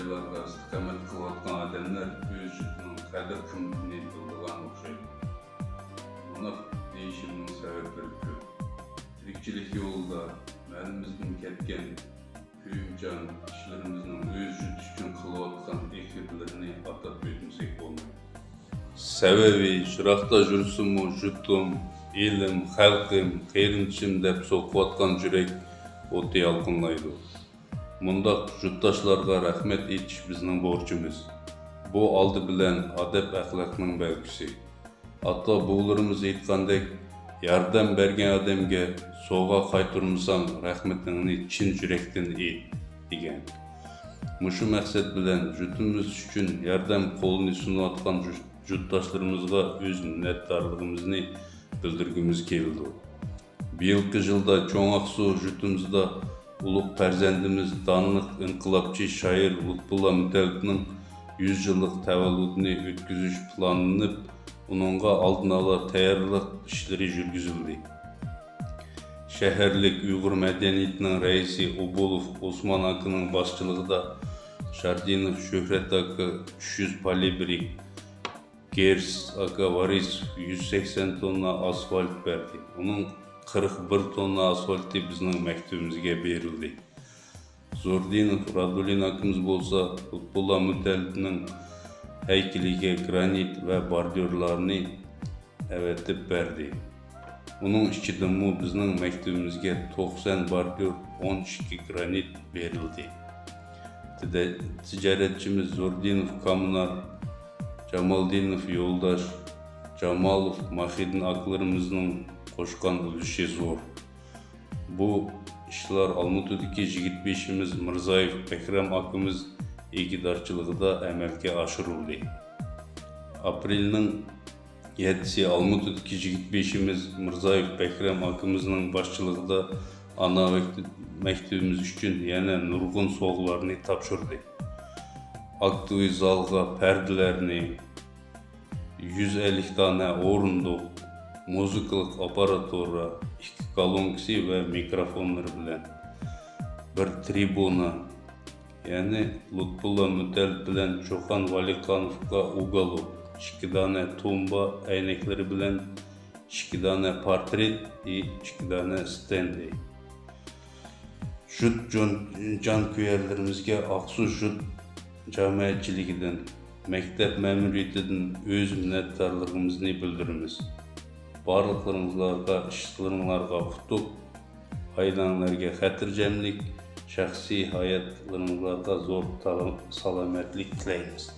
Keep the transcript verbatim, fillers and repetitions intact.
ئىستىقامەت قىلىۋاتقان ئادەملەر ئۆز جۇتىنىڭ قەدىر-قىممىتىنى بىلىدىغان ئوخشايدۇ. بۇنداق دېيىشىمنىڭ سەۋەبلىرى كۆپ. تىرىكچىلىك يولىدا مەلىمىزدىن كەتكەن كۆيۈمچان كىشىلىرىمىزنىڭ ئۆز جۇتى ئۈچۈن قىلىۋاتقان ئېھتىياتلىرىنى ئاتاپ ئۆتمىسەك بولمايدۇ. سەۋەبى، يىراقتا يۈرسىمۇ جۇتۇم، ئېلىم، خەلقىم، قېرىندىشىم دەپ سوقۇۋاتقان يۈرەك ئوتى يالقۇنلايدۇ. مۇنداق جۇتداشلارغا رەھمەت ئېيتىش بىزنىڭ بورچىمىز. بۇ ئالدى بىلەن ئادەپ-ئەخلاقنىڭ بەلگىسى. ئاتا-بوۋىلىرىمىز ئېيتقاندەك، ياردەم بەرگەن ئادەمگە سوۋغا قايتۇرمىساڭ، رەھمىتىڭنى چىن يۈرەكتىن ئېيت، دېگەن. مۇشۇ مەقسەت بىلەن جۇتىمىز ئۈچۈن ياردەم قولىنى سۇنۇۋاتقان جۇ-، جۇتداشلىرىمىزغا ئۆز مىننەتدارلىقىمىزنى بىلدۈرگۈمىز كېلىدۇ. بىيىلقى يىلدا چوڭ ئاقسۇ جۇتىمىزدا ئۇلۇغ پەرزەنتىمىز، داڭلىق ئىنقىلابچى شائىر لۇتپۇللا مۇتەللىپنىڭ يۈز يىللىق تەۋەللۇتىنى ئۆتكۈزۈش پىلانلىنىپ، ئۇنىڭغا ئالدىن ئالا تەييارلىق ئىشلىرى يۈرگۈزۈلدى. شەھەرلىك ئۇيغۇر مەدەنىيىتىنىڭ رەئىسى ئوبۇلوف ئوسمان ئاكىنىڭ باشچىلىقىدا شاردىنوف شۆھرەت ئاكا ئۈچ يۈز پالىبرىك، گېرس ئاكا ۋارىسوف يۈز سەكسەن توننا ئاسفالت بەردى. ئۇنىڭ قىرىق بىر توننا ئاسفالتى بىزنىڭ مەكتىۋىمىزگە بېرىلدى. زوردىنوف رادۇلىن ئاكىمىز بولسا لۇتپۇللا مۇتەللىپنىڭ ھەيكىلىگە گرانىت ۋە بارديۇرلارنى ئەۋەتىپ بەردى. ئۇنىڭ ئىچىدىنمۇ بىزنىڭ مەكتىۋىمىزگە توقسەن بارديۇر، ئون ئىككى گرانىت بېرىلدى. تىدە-، تىجارەتچىمىز زوردىنوف كامنار، جامالدىنوف يولداش، جامالوف ماخىدىن ئاكىلىرىمىزنىڭ قوشقان ئۈلۈشى زور. بۇ ئىشلار ئالمۇتىدىكى يىگىت بېشىمىز مىرزايېف بەكرەم ئاكىمىز ئىگىدارچىلىقىدا ئەمەلگە ئاشۇرۇلدى. ئاپرېلنىڭ يەتتىسى ئالمۇتىدىكى يىگىت بېشىمىز مىرزايېف بەكرەم ئاكىمىزنىڭ باشچىلىقىدا ئانا مەكتىۋىمىز ئۈچۈن يەنە نۇرغۇن سوۋغىلارنى تاپشۇردى. ئاكتىۋىي زالغا پەردىلەرنى، يۈز ئەللىك دانە ئورۇندۇق، مۇزىكىلىق ئاپپاراتۇرا، ئىككى كالونكىسى ۋە مىكروفونلىرى بىلەن بىر تىرىبۇنا، يەنى لۇتپۇللا مۇتەللىپ بىلەن چوقان ۋالىخانوفقا ئۇگالوپ، ئىككى دانە تۇمبا ئەينەكلىرى بىلەن ئىككى دانە پورترېت، ئىككى دانە ستەندى. جۇت جون-، جانكۆيەرلىرىمىزگە ئاقسۇ جۇت جامائەتچىلىكىدىن، مەكتەپ مەمۇرىيىتىدىن ئۆز مىننەتدارلىقىمىزنى بىلدۈرىمىز. بارلىقلىرىڭلارغا، ئىشلىرىڭلارغا ئۇتۇق، ئائىلەڭلارگە خاتىرجەملىك، شەخسىي ھاياتلىرىڭلارغا زور تالا-، سالامەتلىك تىلەيمىز.